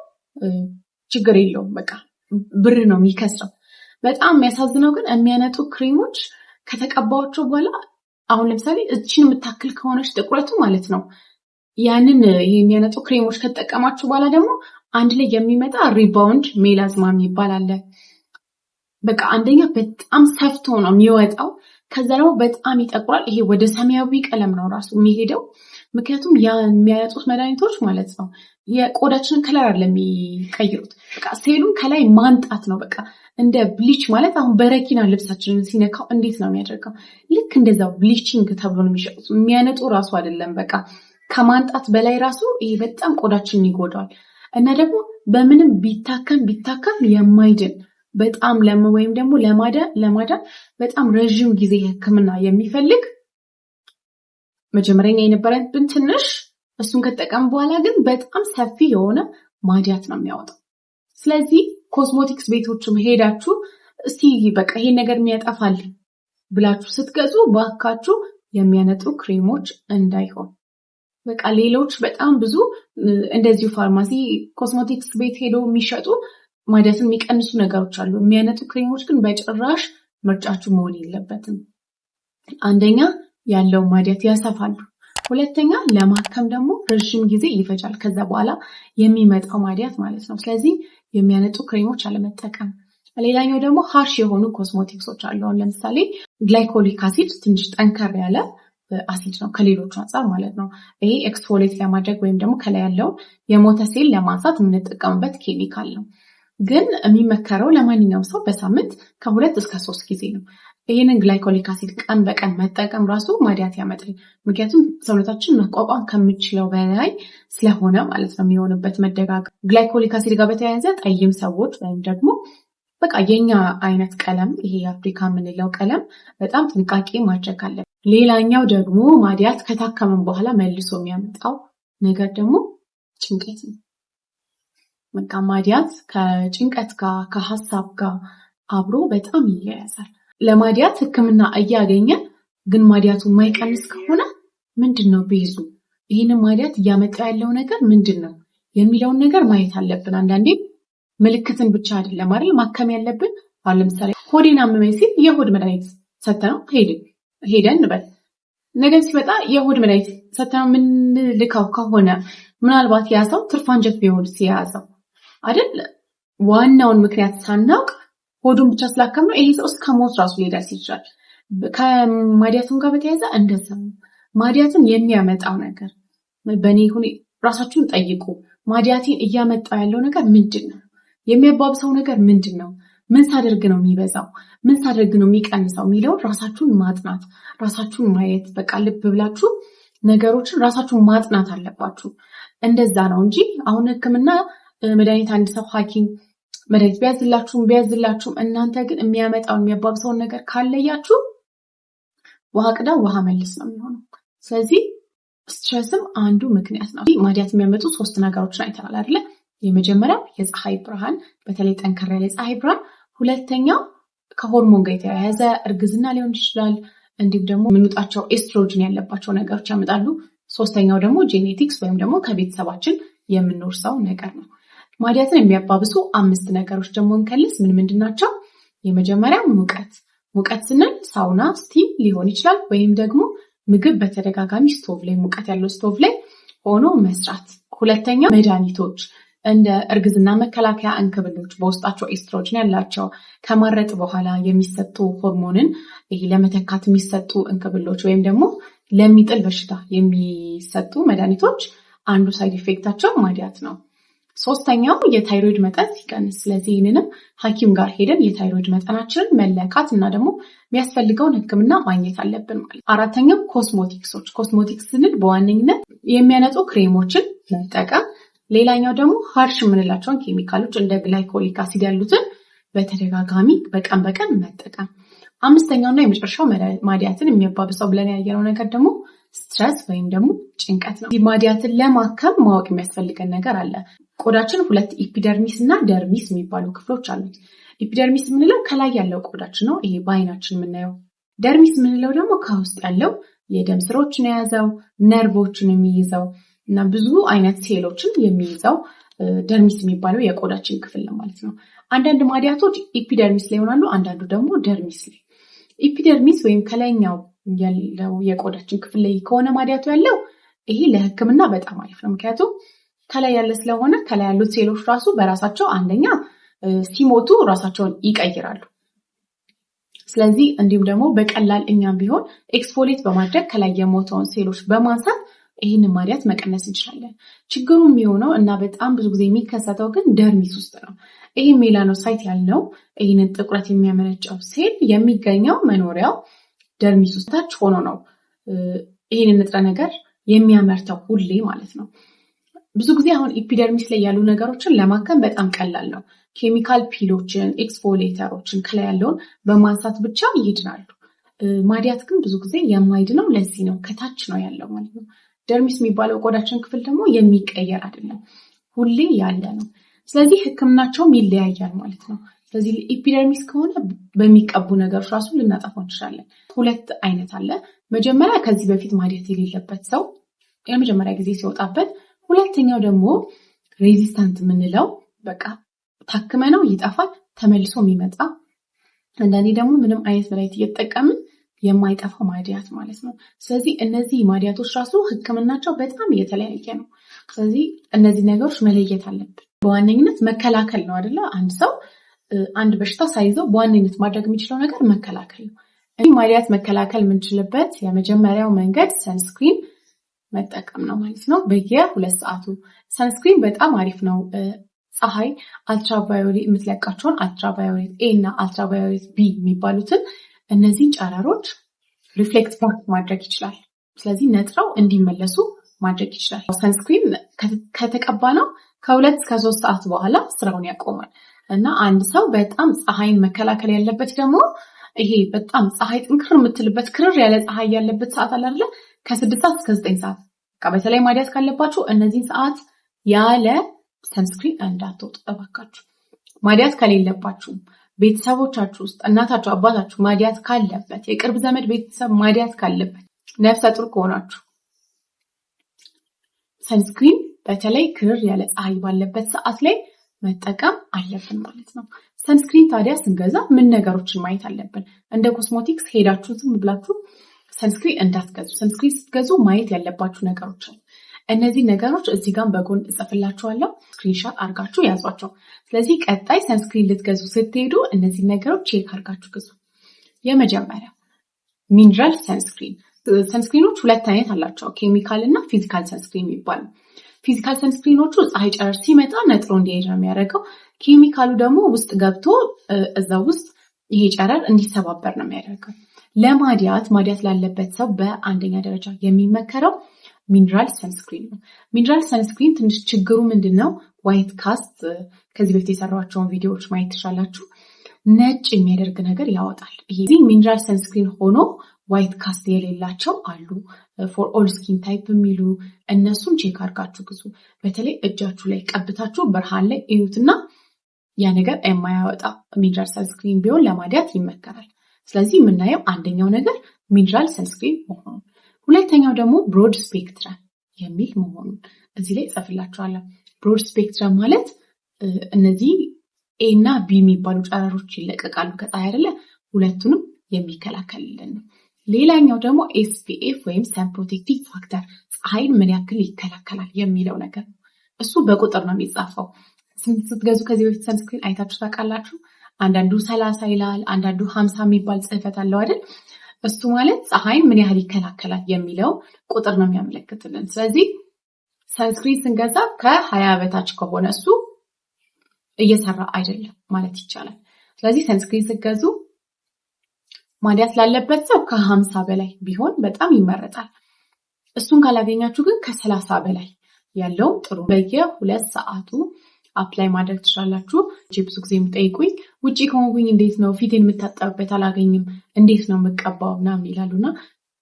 ችግር የለውም። በቃ ብር ነው የሚከስረው። በጣም የሚያሳዝነው ግን የሚያነጡ ክሬሞች ከተቀባቸው በኋላ፣ አሁን ለምሳሌ እችን የምታክል ከሆነች ጥቁረቱ ማለት ነው፣ ያንን የሚያነጡ ክሬሞች ከተጠቀማችሁ በኋላ ደግሞ አንድ ላይ የሚመጣ rebound melasma የሚባል አለ። በቃ አንደኛ በጣም ሰፍቶ ነው የሚወጣው። ከዛ ደግሞ በጣም ይጠቁራል። ይሄ ወደ ሰማያዊ ቀለም ነው ራሱ የሚሄደው። ምክንያቱም ያ የሚያነጡት መድኃኒቶች ማለት ነው የቆዳችንን color አይደለም የሚቀይሩት። በቃ ሴሉን ከላይ ማንጣት ነው። በቃ እንደ bleach ማለት፣ አሁን በረኪና ልብሳችንን ሲነካው እንዴት ነው የሚያደርገው? ልክ እንደዛው bleaching ተብሎ ነው የሚሸጡት። የሚያነጡ ራሱ አይደለም። በቃ ከማንጣት በላይ ራሱ ይሄ በጣም ቆዳችንን ይጎዳዋል። እና ደግሞ በምንም ቢታከም ቢታከም የማይድን፣ በጣም ወይም ደግሞ ለማዳን በጣም ረዥም ጊዜ ሕክምና የሚፈልግ፣ መጀመሪያ የነበረብን ትንሽ፣ እሱን ከተጠቀም በኋላ ግን በጣም ሰፊ የሆነ ማዲያት ነው የሚያወጣው። ስለዚህ ኮስሞቲክስ ቤቶችም ሄዳችሁ እስቲ በቃ ይሄን ነገር የሚያጠፋል ብላችሁ ስትገዙ ባካችሁ የሚያነጡ ክሬሞች እንዳይሆን። በቃ ሌሎች በጣም ብዙ እንደዚሁ ፋርማሲ፣ ኮስሞቲክስ ቤት ሄዶ የሚሸጡ ማዲያትን የሚቀንሱ ነገሮች አሉ። የሚያነጡ ክሬሞች ግን በጭራሽ ምርጫችሁ መሆን የለበትም። አንደኛ ያለው ማዲያት ያሰፋሉ። ሁለተኛ ለማከም ደግሞ ረዥም ጊዜ ይፈጃል። ከዛ በኋላ የሚመጣው ማዲያት ማለት ነው። ስለዚህ የሚያነጡ ክሬሞች አለመጠቀም። ሌላኛው ደግሞ harsh የሆኑ ኮስሞቲክሶች አሉ። አሁን ለምሳሌ glycolic acid ትንሽ ጠንከር ያለ አሲድ ነው ከሌሎቹ አንጻር ማለት ነው። ይሄ exfoliate ለማድረግ ወይም ደግሞ ከላይ ያለውን የሞተ ሴል ለማንሳት የምንጠቀምበት ኬሚካል ነው። ግን የሚመከረው ለማንኛውም ሰው በሳምንት ከ2 እስከ 3 ጊዜ ነው። ይህንን glycolic acid ቀን በቀን መጠቀም ራሱ ማዲያት ያመጣል። ምክንያቱም ሰውነታችን መቋቋም ከምችለው በላይ ስለሆነ ማለት ነው የሚሆንበት መደጋገም። Glycolic acid ጋር በተያያዘ ጠይም ሰዎች ወይም ደግሞ በቃ የኛ አይነት ቀለም፣ ይሄ የአፍሪካ የምንለው ቀለም በጣም ጥንቃቄ ማድረግ አለብን። ሌላኛው ደግሞ ማዲያት ከታከመን በኋላ መልሶ የሚያመጣው ነገር ደግሞ ጭንቀት ነው። በቃ ማዲያት ከጭንቀት ጋር፣ ከሀሳብ ጋር አብሮ በጣም ይያያዛል። ለማዲያት ሕክምና እያገኘን ግን ማዲያቱ የማይቀንስ ከሆነ ምንድን ነው base ኡ? ይህንን ማዲያት እያመጣ ያለው ነገር ምንድን ነው የሚለውን ነገር ማየት አለብን። አንዳንዴ ምልክትን ብቻ አይደለም አይደል ማከም ያለብን። አሁን ለምሳሌ ሆዴን አመመኝ ሲል የሆድ መድኃኒት ሰተነው ሄደን እንበል። ነገ ሲመጣ የሆድ መድኃኒት ሰተነው የምንልካው ከሆነ ምናልባት ያ ሰው ትርፍ አንጀት ቢሆን ሲያዘው አይደል፣ ዋናውን ምክንያት ሳናውቅ ሆዱን ብቻ ስላከምነው ይሄ ሰው እስከ ሞት ራሱ ሊደርስ ይችላል። ከማዲያቱም ጋር በተያያዘ እንደዛ ነው። ማዲያትን የሚያመጣው ነገር በእኔ ራሳችሁን ጠይቁ። ማዲያቴን እያመጣው ያለው ነገር ምንድን ነው? የሚያባብሰው ነገር ምንድን ነው? ምን ሳደርግ ነው የሚበዛው? ምን ሳደርግ ነው የሚቀንሰው? የሚለውን ራሳችሁን ማጥናት፣ ራሳችሁን ማየት፣ በቃ ልብ ብላችሁ ነገሮችን ራሳችሁን ማጥናት አለባችሁ። እንደዛ ነው እንጂ አሁን ሕክምና መድኃኒት አንድ ሰው ሐኪም መድኃኒት ቢያዝላችሁም ቢያዝላችሁም እናንተ ግን የሚያመጣውን የሚያባብሰውን ነገር ካለያችሁ ውሃ ቅዳ ውሃ መልስ ነው የሚሆነው። ስለዚህ stress ም አንዱ ምክንያት ነው። ማዲያት የሚያመጡ ሶስት ነገሮችን አይተናል አይደለ? የመጀመሪያው የፀሐይ ብርሃን፣ በተለይ ጠንከር ያለ የፀሐይ ብርሃን። ሁለተኛው ከሆርሞን ጋር የተያያዘ እርግዝና ሊሆን ይችላል። እንዲሁም ደግሞ የምንውጣቸው ኤስትሮጅን ያለባቸው ነገሮች ያመጣሉ። ሶስተኛው ደግሞ genetics ወይም ደግሞ ከቤተሰባችን የምንወርሰው ነገር ነው። ማዲያትን የሚያባብሱ አምስት ነገሮች ደግሞ እንከልስ። ምን ምንድን ናቸው? የመጀመሪያው ሙቀት። ሙቀት ስንል sauna፣ steam ሊሆን ይችላል ወይም ደግሞ ምግብ በተደጋጋሚ ስቶቭ ላይ፣ ሙቀት ያለው ስቶቭ ላይ ሆኖ መስራት። ሁለተኛ መድኃኒቶች፣ እንደ እርግዝና መከላከያ እንክብሎች በውስጣቸው ኤስትሮጅን ያላቸው፣ ከማረጥ በኋላ የሚሰጡ ሆርሞንን ለመተካት የሚሰጡ እንክብሎች ወይም ደግሞ ለሚጥል በሽታ የሚሰጡ መድኃኒቶች አንዱ side effect ኣቸው ማዲያት ነው። ሶስተኛው የታይሮይድ መጠን ሲቀንስ። ስለዚህ ይህንንም ሐኪም ጋር ሄደን የታይሮይድ መጠናችንን መለካት እና ደግሞ የሚያስፈልገውን ሕክምና ማግኘት አለብን ማለት። አራተኛው cosmetics ኦች። Cosmetics ስንል በዋነኝነት የሚያነጡ ክሬሞችን መጠቀም። ሌላኛው ደግሞ harsh የምንላቸውን ኬሚካሎች እንደ glycolic acid ያሉትን በተደጋጋሚ በቀን በቀን መጠቀም። አምስተኛውና የመጨረሻው ማዲያትን የሚያባብሰው ብለን ያየነው ነገር ደግሞ stress ወይም ደግሞ ጭንቀት ነው። ማዲያትን ለማከም ማወቅ የሚያስፈልገን ነገር አለ። ቆዳችን ሁለት epidermis እና dermis የሚባሉ ክፍሎች አሉት። Epidermis የምንለው ከላይ ያለው ቆዳችን ነው፣ ይሄ በአይናችን የምናየው። Dermis የምንለው ደግሞ ከውስጥ ያለው የደም ስሮችን የያዘው፣ ነርቮችን የሚይዘው እና ብዙ አይነት ሴሎችን የሚይዘው dermis የሚባለው የቆዳችን ክፍል ነው ማለት ነው። አንዳንድ ማዲያቶች epidermis ላይ ይሆናሉ፣ አንዳንዱ ደግሞ dermis ላይ። Epidermis ወይም ከላይኛው ያለው የቆዳችን ክፍል ላይ ከሆነ ማዲያቱ ያለው ይሄ ለሕክምና በጣም አሪፍ ነው። ምክንያቱም ከላይ ያለ ስለሆነ ከላይ ያሉት ሴሎች ራሱ በራሳቸው አንደኛ ሲሞቱ ራሳቸውን ይቀይራሉ። ስለዚህ እንዲሁም ደግሞ በቀላል እኛም ቢሆን exfoliate በማድረግ ከላይ የሞተውን ሴሎች በማንሳት ይህንን ማዲያት መቀነስ እንችላለን። ችግሩ የሚሆነው እና በጣም ብዙ ጊዜ የሚከሰተው ግን dermis ውስጥ ነው። ይህ melanocyte ያልነው ይህንን ጥቁረት የሚያመነጨው ሴል የሚገኘው መኖሪያው dermis ውስጥ ታች ሆኖ ነው ይህንን ንጥረ ነገር የሚያመርተው ሁሌ ማለት ነው። ብዙ ጊዜ አሁን epidermis ላይ ያሉ ነገሮችን ለማከም በጣም ቀላል ነው። Chemical peel ኦችን፣ exfoliator ኦችን ከላይ ያለውን በማንሳት ብቻ ይድናሉ። ማዲያት ግን ብዙ ጊዜ የማይድነው ለዚህ ነው፣ ከታች ነው ያለው ማለት ነው። Dermis የሚባለው ቆዳችን ክፍል ደግሞ የሚቀየር አይደለም፣ ሁሌ ያለ ነው። ስለዚህ ህክምናቸውም ይለያያል ማለት ነው። ስለዚህ epidermis ከሆነ በሚቀቡ ነገሮች ራሱ ልናጠፋው እንችላለን። ሁለት አይነት አለ። መጀመሪያ ከዚህ በፊት ማዲያት የሌለበት ሰው ለመጀመሪያ ጊዜ ሲወጣበት፣ ሁለተኛው ደግሞ resistant የምንለው በቃ ታክመነው ይጠፋል ተመልሶ የሚመጣ፣ አንዳንዴ ደግሞ ምንም አይነት መድኃኒት እየተጠቀምን የማይጠፋው ማዲያት ማለት ነው። ስለዚህ እነዚህ ማዲያቶች ራሱ ህክምናቸው በጣም እየተለያየ ነው። ስለዚህ እነዚህ ነገሮች መለየት አለብን። በዋነኝነት መከላከል ነው አይደለ? አንድ ሰው አንድ በሽታ ሳይዘው በዋነኝነት ማድረግ የሚችለው ነገር መከላከል ነው። ማዲያት መከላከል የምንችልበት የመጀመሪያው መንገድ sunscreen መጠቀም ነው ማለት ነው። በየ2 ሰዓቱ sunscreen በጣም አሪፍ ነው። ፀሐይ አልትራቫዮሌት የምትለቃቸውን ultraviolet A እና ultraviolet B የሚባሉትን እነዚህን ጨረሮች reflect back ማድረግ ይችላል። ስለዚህ ነጥረው እንዲመለሱ ማድረግ ይችላል። Sunscreen ከተቀባነው ከ2 እስከ 3 ሰዓት በኋላ ስራውን ያቆማል። እና አንድ ሰው በጣም ፀሐይን መከላከል ያለበት ደግሞ ይሄ በጣም ፀሐይ ጥንክር የምትልበት ክርር ያለ ፀሐይ ያለበት ሰዓት አለ አይደለ? ከ6 ሰዓት እስከ 9 ሰዓት በቃ በተለይ ማዲያት ካለባችሁ እነዚህን ሰዓት ያለ sunscreen እንዳትወጡ እባካችሁ። ማዲያት ከሌለባችሁ ቤተሰቦቻችሁ ውስጥ እናታችሁ፣ አባታችሁ ማዲያት ካለበት፣ የቅርብ ዘመድ ቤተሰብ ማዲያት ካለበት፣ ነፍሰ ጡር ከሆናችሁ sunscreen በተለይ ክርር ያለ ፀሐይ ባለበት ሰዓት ላይ መጠቀም አለብን ማለት ነው። Sunscreen ታዲያ ስንገዛ ምን ነገሮችን ማየት አለብን? እንደ ኮስሞቲክስ ሄዳችሁ ዝም ብላችሁ sunscreen እንዳትገዙ። Sunscreen ስትገዙ ማየት ያለባችሁ ነገሮች አሉ። እነዚህ ነገሮች እዚህ ጋር በጎን እጽፍላችኋለሁ። Screenshot አድርጋችሁ ያዟቸው። ስለዚህ ቀጣይ sunscreen ልትገዙ ስትሄዱ እነዚህ ነገሮች check አድርጋችሁ ግዙ። የመጀመሪያው mineral sunscreen። Sunscreen ኖች ሁለት አይነት አላቸው፣ ኬሚካል እና physical sunscreen የሚባሉ። Physical sunscreen ኖቹ ፀሐይ ጨረር ሲመጣ ነጥሮ እንዲሄድ ነው የሚያደርገው። ኬሚካሉ ደግሞ ውስጥ ገብቶ እዛ ውስጥ ይሄ ጨረር እንዲሰባበር ነው የሚያደርገው። ለማዲያት ማዲያት ላለበት ሰው በአንደኛ ደረጃ የሚመከረው mineral sunscreen ነው። Mineral sunscreen ትንሽ ችግሩ ምንድነው? White cast፣ ከዚህ በፊት የሰራኋቸውን ቪዲዮዎች ማየት ትችላላችሁ። ነጭ የሚያደርግ ነገር ያወጣል። ይሄ mineral sunscreen ሆኖ white cast የሌላቸው አሉ። For all skin type የሚሉ እነሱን check አድርጋችሁ ግዙ። በተለይ እጃችሁ ላይ ቀብታችሁ ብርሃን ላይ እዩትና ያ ነገር የማያወጣ mineral sunscreen ቢሆን ለማዲያት ይመከራል። ስለዚህ የምናየው አንደኛው ነገር mineral sunscreen መሆኑን፣ ሁለተኛው ደግሞ broad spectrum የሚል መሆኑን እዚህ ላይ እጽፍላችኋለሁ። Broad spectrum ማለት እነዚህ A እና B የሚባሉ ጨረሮች ይለቀቃሉ ከፀሐይ አይደለ? ሁለቱንም የሚከላከልልን ነው። ሌላኛው ደግሞ SPF ወይም sun protective factor ፀሐይን ምን ያክል ይከላከላል የሚለው ነገር ነው። እሱ በቁጥር ነው የሚጻፈው። ስትገዙ ከዚህ በፊት sunscreen አይታችሁ ታውቃላችሁ? አንዳንዱ 30 ይላል፣ አንዳንዱ 50 የሚባል ጽሕፈት አለው አይደል? እሱ ማለት ፀሐይን ምን ያህል ይከላከላል የሚለው ቁጥር ነው የሚያመለክትልን። ስለዚህ sunscreen ስንገዛ ከ20 በታች ከሆነ እሱ እየሰራ አይደለም ማለት ይቻላል። ስለዚህ sunscreen ስትገዙ ማዲያት ላለበት ሰው ከ50 በላይ ቢሆን በጣም ይመረጣል። እሱን ካላገኛችሁ ግን ከ30 በላይ ያለው ጥሩ። በየ2 ሰዓቱ apply ማድረግ ትችላላችሁ። ብዙ ጊዜ የሚጠይቁኝ ውጪ ከሆንኩኝ እንዴት ነው ፊቴን የምታጠብበት አላገኝም፣ እንዴት ነው የምቀባው ምናምን ይላሉና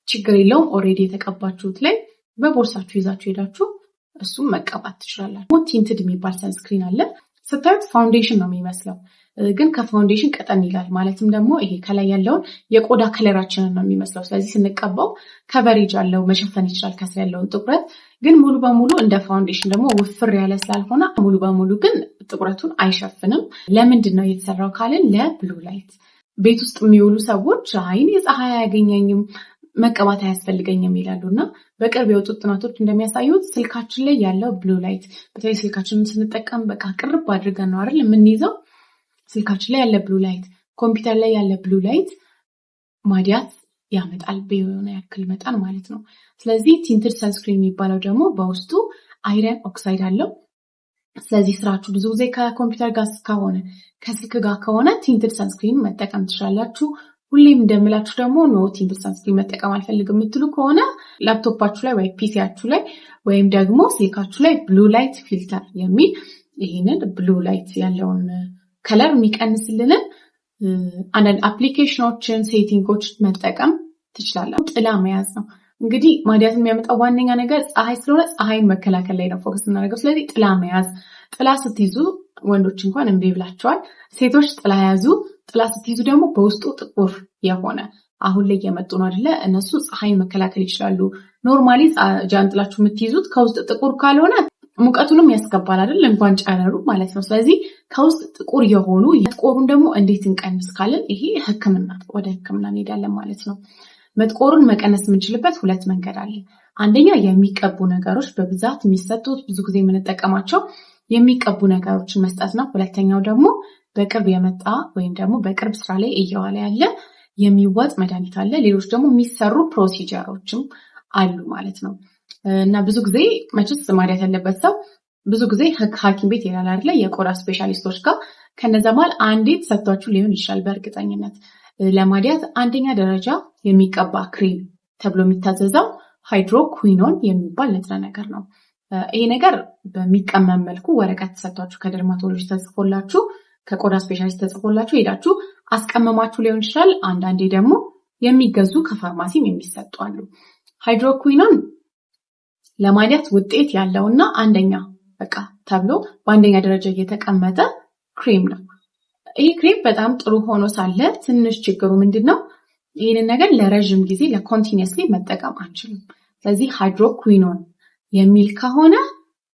ችግር የለውም። Already የተቀባችሁት ላይ በቦርሳችሁ ይዛችሁ ሄዳችሁ እሱም መቀባት ትችላላችሁ። Tinted የሚባል sunscreen አለ። ስታዩት foundation ነው የሚመስለው፣ ግን ከ foundation ቀጠን ይላል። ማለትም ደግሞ ይሄ ከላይ ያለውን የቆዳ color ኣችንን ነው የሚመስለው። ስለዚህ ስንቀባው coverage አለው፣ መሸፈን ይችላል ከስር ያለውን ጥቁረት። ግን ሙሉ በሙሉ እንደ foundation ደግሞ ውፍር ያለ ስላልሆነ ሙሉ በሙሉ ግን ጥቁረቱን አይሸፍንም። ለምንድን ነው የተሰራው ካልን ለ blue light። ቤት ውስጥ የሚውሉ ሰዎች አይን የፀሐይ አያገኘኝም መቀባት አያስፈልገኝም ይላሉ። እና በቅርብ የወጡት ጥናቶች እንደሚያሳዩት ስልካችን ላይ ያለው blue light፣ በተለይ ስልካችንን ስንጠቀም በቃ ቅርብ አድርገን ነው አይደል የምንይዘው። ስልካችን ላይ ያለ blue light፣ ኮምፒውተር ላይ ያለ blue light ማዲያት ያመጣል በየሆነ ያክል መጠን ማለት ነው። ስለዚህ tinted sunscreen የሚባለው ደግሞ በውስጡ iron oxide አለው። ስለዚህ ስራችሁ ብዙ ጊዜ ከኮምፒውተር ጋር ከሆነ ከስልክ ጋር ከሆነ tinted sunscreen መጠቀም ትችላላችሁ። ሁሌም እንደምላችሁ ደግሞ no tinted sunscreen መጠቀም አልፈልግም የምትሉ ከሆነ ላፕቶፓችሁ ላይ ወይ PC ያችሁ ላይ ወይም ደግሞ ስልካችሁ ላይ blue light filter የሚል ይህንን blue light ያለውን color የሚቀንስልንን አንዳንድ application ኖችን setting ኦችን መጠቀም ትችላላችሁ። ጥላ መያዝ ነው እንግዲህ ማዲያት የሚያመጣው ዋነኛ ነገር ፀሐይ ስለሆነ ፀሐይን መከላከል ላይ ነው focus የምናደርገው። ስለዚህ ጥላ መያዝ፣ ጥላ ስትይዙ ወንዶች እንኳን እምቢ ብላቸዋል። ሴቶች ጥላ ያዙ። ጥላ ስትይዙ ደግሞ በውስጡ ጥቁር የሆነ አሁን ላይ እየመጡ ነው አይደለ? እነሱ ፀሐይን መከላከል ይችላሉ። Normally ጃንጥላችሁ የምትይዙት ከውስጥ ጥቁር ካልሆነ ሙቀቱንም ያስገባል አይደል? እንኳን ጨረሩ ማለት ነው። ስለዚህ ከውስጥ ጥቁር የሆኑ መጥቆሩን ደግሞ እንዴት እንቀንስ ካልን ይሄ ሕክምና ወደ ሕክምና እንሄዳለን ማለት ነው። መጥቆሩን መቀነስ የምንችልበት ሁለት መንገድ አለ። አንደኛ የሚቀቡ ነገሮች በብዛት የሚሰጡት ብዙ ጊዜ የምንጠቀማቸው የሚቀቡ ነገሮችን መስጠት ነው። ሁለተኛው ደግሞ በቅርብ የመጣ ወይም ደግሞ በቅርብ ስራ ላይ እየዋለ ያለ የሚዋጥ መድኃኒት አለ። ሌሎች ደግሞ የሚሰሩ procedure ኦችም አሉ ማለት ነው። እና ብዙ ጊዜ መቼስ ማዲያት ያለበት ሰው ብዙ ጊዜ ሐኪም ቤት ይላል አይደለ? የቆዳ specialist ኦች ጋር ከነዛ መሀል አንዴ ተሰጥቷችሁ ሊሆን ይችላል። በእርግጠኝነት ለማዲያት አንደኛ ደረጃ የሚቀባ ክሬም ተብሎ የሚታዘዘው hydroquinone የሚባል ንጥረ ነገር ነው። ይሄ ነገር በሚቀመም መልኩ ወረቀት ተሰጥቷችሁ ከ dermatology ተጽፎላችሁ ከቆዳ specialist ተጽፎላችሁ ሄዳችሁ አስቀመማችሁ ሊሆን ይችላል። አንዳንዴ ደግሞ የሚገዙ ከፋርማሲም የሚሰጡ አሉ። Hydroquinone ለማዲያት ውጤት ያለውና አንደኛ በቃ ተብሎ በአንደኛ ደረጃ እየተቀመጠ ክሬም ነው። ይህ ክሬም በጣም ጥሩ ሆኖ ሳለ ትንሽ ችግሩ ምንድን ነው? ይህንን ነገር ለረዥም ጊዜ ለ continuously መጠቀም አንችልም። ስለዚህ hydroquinone የሚል ከሆነ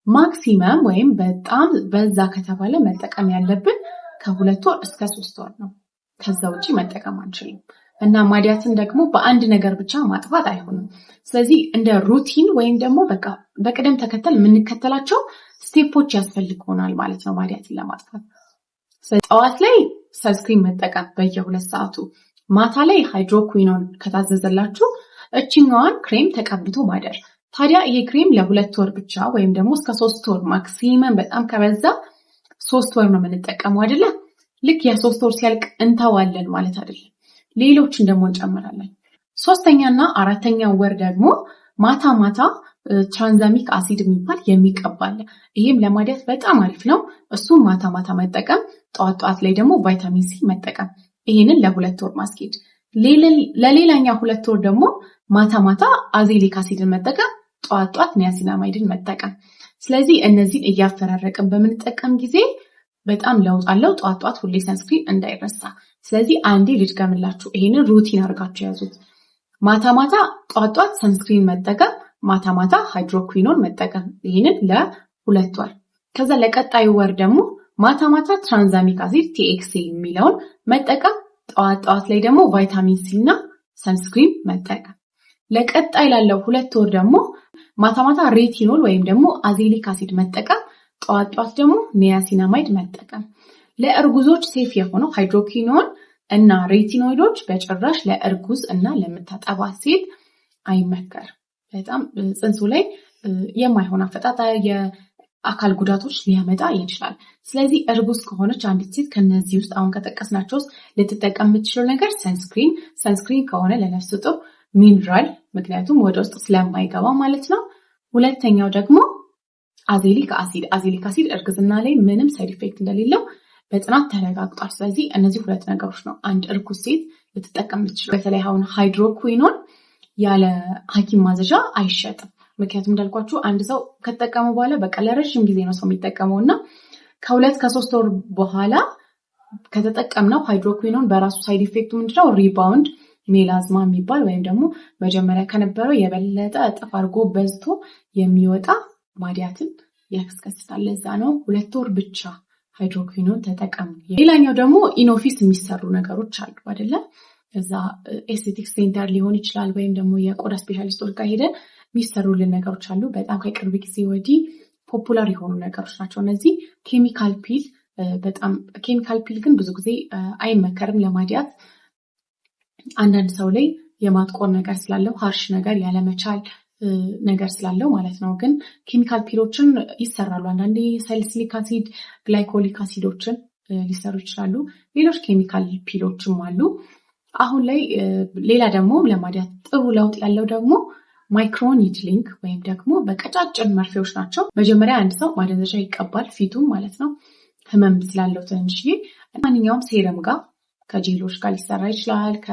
maximum ወይም በጣም በዛ ከተባለ መጠቀም ያለብን ከ2 ወር እስከ 3 ወር ነው። ከዛ ውጭ መጠቀም አንችልም። እና ማዲያትን ደግሞ በአንድ ነገር ብቻ ማጥፋት አይሆንም። ስለዚህ እንደ routine ወይም ደግሞ በቃ በቅደም ተከተል የምንከተላቸው step ኦች ያስፈልጉናል ማለት ነው ማዲያትን ለማጥፋት። ጠዋት ላይ sunscreen መጠቀም በየ2 ሰዓቱ፣ ማታ ላይ hydroquinone ከታዘዘላችሁ እችኛዋን ክሬም ተቀብቶ ማደር። ታዲያ ይሄ ክሬም ለ2 ወር ብቻ ወይም ደግሞ እስከ 3 ወር maximum፣ በጣም ከበዛ 3 ወር ነው የምንጠቀመው አይደለ? ልክ የ3 ወር ሲያልቅ እንተዋለን ማለት አይደለም። ሌሎችን ደግሞ እንጨምራለን። ሶስተኛና አራተኛው ወር ደግሞ ማታ ማታ tranexamic acid የሚባል የሚቀባ አለ። ይሄም ለማዲያት በጣም አሪፍ ነው። እሱም ማታ ማታ መጠቀም፣ ጠዋት ጠዋት ላይ ደግሞ vitamin C መጠቀም። ይሄንን ለ2 ወር ማስኬድ። ለሌላኛ 2 ወር ደግሞ ማታ ማታ azelaic acid ን መጠቀም፣ ጠዋት ጠዋት niacinamide ን መጠቀም። ስለዚህ እነዚህን እያፈራረቅን በምንጠቀም ጊዜ በጣም ለውጥ አለው። ጠዋት ጠዋት ሁሌ sunscreen እንዳይረሳ። ስለዚህ አንዴ ልድገምላችሁ፣ ይሄንን routine አድርጋችሁ ያዙት። ማታ ማታ፣ ጠዋት ጠዋት sunscreen መጠቀም፣ ማታ ማታ hydroquinone መጠቀም፣ ይህንን ለ2 ወር። ከዛ ለቀጣዩ ወር ደግሞ ማታ ማታ tranexamic acid TXA የሚለውን መጠቀም፣ ጠዋት ጠዋት ላይ ደግሞ vitamin C እና sunscreen መጠቀም። ለቀጣይ ላለው 2 ወር ደግሞ ማታ ማታ retinol ወይም ደግሞ azelaic acid መጠቀም፣ ጠዋት ጠዋት ደግሞ niacinamide መጠቀም። ለእርጉዞች safe የሆነው hydroquinone እና retinoid ኦች በጭራሽ ለእርጉዝ እና ለምታጠባ ሴት አይመከርም። በጣም ጽንሱ ላይ የማይሆን አፈጣጠር፣ የአካል ጉዳቶች ሊያመጣ ይችላል። ስለዚህ እርጉዝ ከሆነች አንዲት ሴት ከነዚህ ውስጥ አሁን ከጠቀስናቸው ውስጥ ልትጠቀም የምትችለው ነገር sunscreen፣ sunscreen ከሆነ ለነፍሰ ጡር ሚኒራል፣ ምክንያቱም ወደ ውስጥ ስለማይገባ ማለት ነው። ሁለተኛው ደግሞ azelaic acid። Azelaic acid እርግዝና ላይ ምንም side effect እንደሌለው በጥናት ተረጋግጧል። ስለዚህ እነዚህ ሁለት ነገሮች ነው አንድ እርጉዝ ሴት ልትጠቀም የምትችለው። በተለይ አሁን hydroquinone ያለ ሐኪም ማዘዣ አይሸጥም። ምክንያቱም እንዳልኳችሁ አንድ ሰው ከተጠቀመ በኋላ በቃ ለረዥም ጊዜ ነው ሰው የሚጠቀመው እና ከ2 ከ3 ወር በኋላ ከተጠቀምነው hydroquinone በራሱ side effect ኡ ምንድነው? Rebound melasma የሚባል ወይም ደግሞ መጀመሪያ ከነበረው የበለጠ እጥፍ አድርጎ በዝቶ የሚወጣ ማዲያትን ያስከስታል። ለዛ ነው 2 ወር ብቻ hydroquinone ተጠቀሙ። ሌላኛው ደግሞ in office የሚሰሩ ነገሮች አሉ አይደለ? እዛ aesthetic center ሊሆን ይችላል ወይም ደግሞ የቆዳ specialist ኦች ጋር ሄደን የሚሰሩልን ነገሮች አሉ። በጣም ከቅርብ ጊዜ ወዲህ popular የሆኑ ነገሮች ናቸው እነዚህ። Chemical peel፣ በጣም chemical peel ግን ብዙ ጊዜ አይመከርም ለማዲያት። አንዳንድ ሰው ላይ የማጥቆር ነገር ስላለው፣ harsh ነገር ያለመቻል ነገር ስላለው ማለት ነው። ግን chemical peel ኦችን ይሰራሉ። አንዳንዴ salicylic acid፣ glycolic acid ኦችን ሊሰሩ ይችላሉ። ሌሎች chemical peel ኦችም አሉ። አሁን ላይ ሌላ ደግሞ ለማዲያት ጥሩ ለውጥ ያለው ደግሞ microneedling ወይም ደግሞ በቀጫጭን መርፌዎች ናቸው። መጀመሪያ አንድ ሰው ማደንዘዣ ይቀባል፣ ፊቱም ማለት ነው፣ ህመም ስላለው ትንሽዬ። ማንኛውም serum ጋር ከጄሎች ጋር ሊሰራ ይችላል። ከ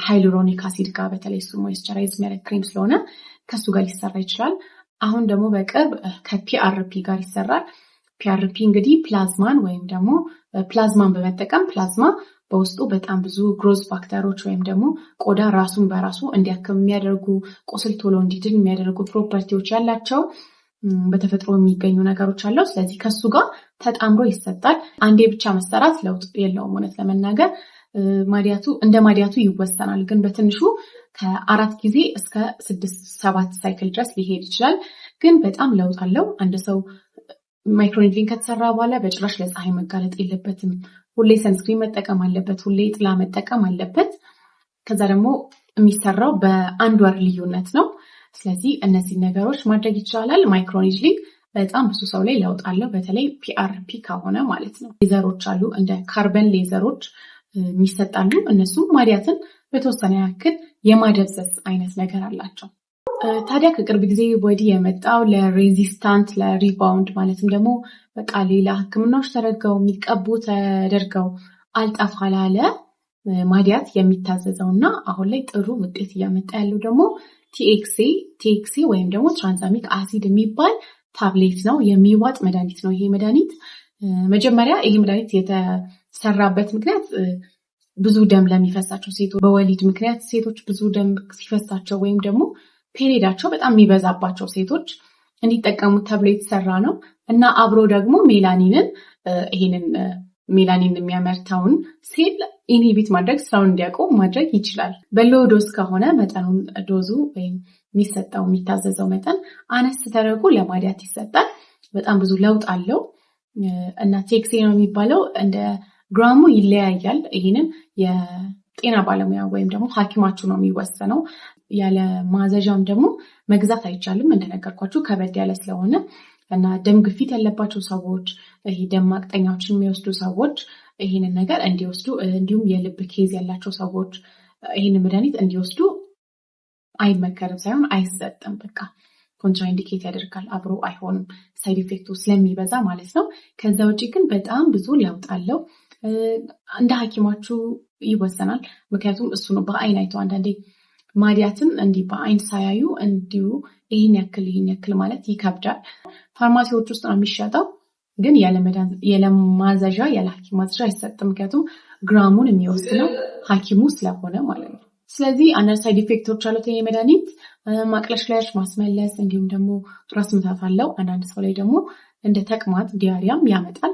hyaluronic acid ጋር፣ በተለይ እሱ moisturize የሚያደርግ ክሬም ስለሆነ ከሱ ጋር ሊሰራ ይችላል። አሁን ደግሞ በቅርብ ከ PRP ጋር ይሰራል። PRP እንግዲህ ፕላዝማን ወይም ደግሞ ፕላዝማን በመጠቀም፣ ፕላዝማ በውስጡ በጣም ብዙ growth factor ኦች ወይም ደግሞ ቆዳ ራሱን በራሱ እንዲያክም የሚያደርጉ፣ ቁስል ቶሎ እንዲድን የሚያደርጉ property ዎች ያላቸው በተፈጥሮ የሚገኙ ነገሮች አለው። ስለዚህ ከሱ ጋር ተጣምሮ ይሰጣል። አንዴ ብቻ መሰራት ለውጥ የለውም። እውነት ለመናገር ማዲያቱ እንደ ማዲያቱ ይወሰናል። ግን በትንሹ ከ4 ጊዜ እስከ 6 7 cycle ድረስ ሊሄድ ይችላል። ግን በጣም ለውጥ አለው። አንድ ሰው microneedling ከተሰራ በኋላ በጭራሽ ለፀሐይ መጋለጥ የለበትም። ሁሌ sunscreen መጠቀም አለበት። ሁሌ ጥላ መጠቀም አለበት። ከዛ ደግሞ የሚሰራው በአንድ ወር ልዩነት ነው። ስለዚህ እነዚህን ነገሮች ማድረግ ይቻላል። Microneedling በጣም ብዙ ሰው ላይ ለውጥ አለው። በተለይ PRP ከሆነ ማለት ነው። ሌዘሮች አሉ፣ እንደ carbon laser ኦች የሚሰጣሉ። እነሱም ማዲያትን በተወሰነ ያክል የማደብዘዝ አይነት ነገር አላቸው። ታዲያ ከቅርብ ጊዜ ወዲህ የመጣው ለ resistant፣ ለ rebound፣ ማለትም ደግሞ በቃ ሌላ ሕክምናዎች ተደርገው፣ የሚቀቡ ተደርገው አልጠፋ ላለ ማዲያት የሚታዘዘው እና አሁን ላይ ጥሩ ውጤት እያመጣ ያለው ደግሞ TXA፣ TXA ወይም ደግሞ tranexamic acid የሚባል ታብሌት ነው። የሚዋጥ መድኃኒት ነው። ይሄ መድኃኒት መጀመሪያ ይሄ መድኃኒት የተሰራበት ምክንያት ብዙ ደም ለሚፈሳቸው ሴቶች፣ በወሊድ ምክንያት ሴቶች ብዙ ደም ሲፈሳቸው ወይም ደግሞ period ኣቸው በጣም የሚበዛባቸው ሴቶች እንዲጠቀሙት ተብሎ የተሰራ ነው እና አብሮ ደግሞ ሜላኒንን፣ ይሄንን ሜላኒን የሚያመርተውን ሴል inhibit ማድረግ፣ ስራውን እንዲያቆም ማድረግ ይችላል። በ low dose ከሆነ መጠኑን፣ dose ኡ ወይም የሚሰጠው የሚታዘዘው መጠን አነስ ተደርጎ ለማዲያት ይሰጣል። በጣም ብዙ ለውጥ አለው እና TXA ነው የሚባለው። እንደ ግራሙ ይለያያል። ይህንን የጤና ባለሙያ ወይም ደግሞ ሐኪማችሁ ነው የሚወሰነው። ያለ ማዘዣም ደግሞ መግዛት አይቻልም። እንደነገርኳችሁ ከበድ ያለ ስለሆነ እና ደም ግፊት ያለባቸው ሰዎች፣ ይሄ ደም ማቅጠኛዎችን የሚወስዱ ሰዎች ይህንን ነገር እንዲወስዱ፣ እንዲሁም የልብ case ያላቸው ሰዎች ይህንን መድኃኒት እንዲወስዱ አይመከርም ሳይሆን አይሰጥም። በቃ contraindicate ያደርጋል፣ አብሮ አይሆንም፣ side effect ኡ ስለሚበዛ ማለት ነው። ከዛ ውጭ ግን በጣም ብዙ ለውጥ አለው። እንደ ሐኪማችሁ ይወሰናል። ምክንያቱም እሱ ነው በአይን አይቶ፣ አንዳንዴ ማዲያትን እንዲህ በአይን ሳያዩ እንዲሁ ይህን ያክል ይህን ያክል ማለት ይከብዳል። ፋርማሲዎች ውስጥ ነው የሚሸጠው፣ ግን ያለ ማዘዣ፣ ያለ ሐኪም ማዘዣ አይሰጥም። ምክንያቱም ግራሙን የሚወስነው ሐኪሙ ስለሆነ ማለት ነው። ስለዚህ አንዳንድ side effect ኦች አሉት ይሄ መድኃኒት፣ ማቅለሽለሽ፣ ማስመለስ እንዲሁም ደግሞ ራስ ምታት አለው። አንዳንድ ሰው ላይ ደግሞ እንደ ተቅማጥ፣ diarrhea ም ያመጣል።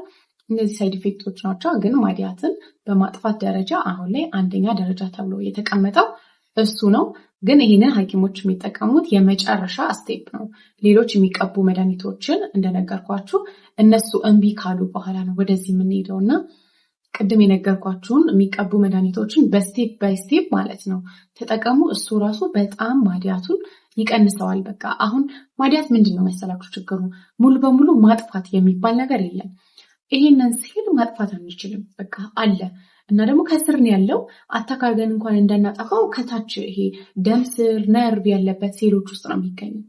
እነዚህ side effect ኦች ናቸው። ግን ማዲያትን በማጥፋት ደረጃ አሁን ላይ አንደኛ ደረጃ ተብሎ የተቀመጠው እሱ ነው። ግን ይህንን ሐኪሞች የሚጠቀሙት የመጨረሻ step ነው። ሌሎች የሚቀቡ መድኃኒቶችን እንደነገርኳችሁ እነሱ እምቢ ካሉ በኋላ ነው ወደዚህ የምንሄደው እና ቅድም የነገርኳችሁን የሚቀቡ መድኃኒቶችን በ step by step ማለት ነው ተጠቀሙ። እሱ ራሱ በጣም ማዲያቱን ይቀንሰዋል። በቃ አሁን ማዲያት ምንድን ነው መሰላችሁ ችግሩ? ሙሉ በሙሉ ማጥፋት የሚባል ነገር የለም። ይሄንን ሴል ማጥፋት አንችልም። በቃ አለ እና ደግሞ ከስር ነው ያለው። Attack አድርገን እንኳን እንዳናጠፋው ከታች ይሄ ደም ስር፣ ነርቭ ያለበት ሴሎች ውስጥ ነው የሚገኘው።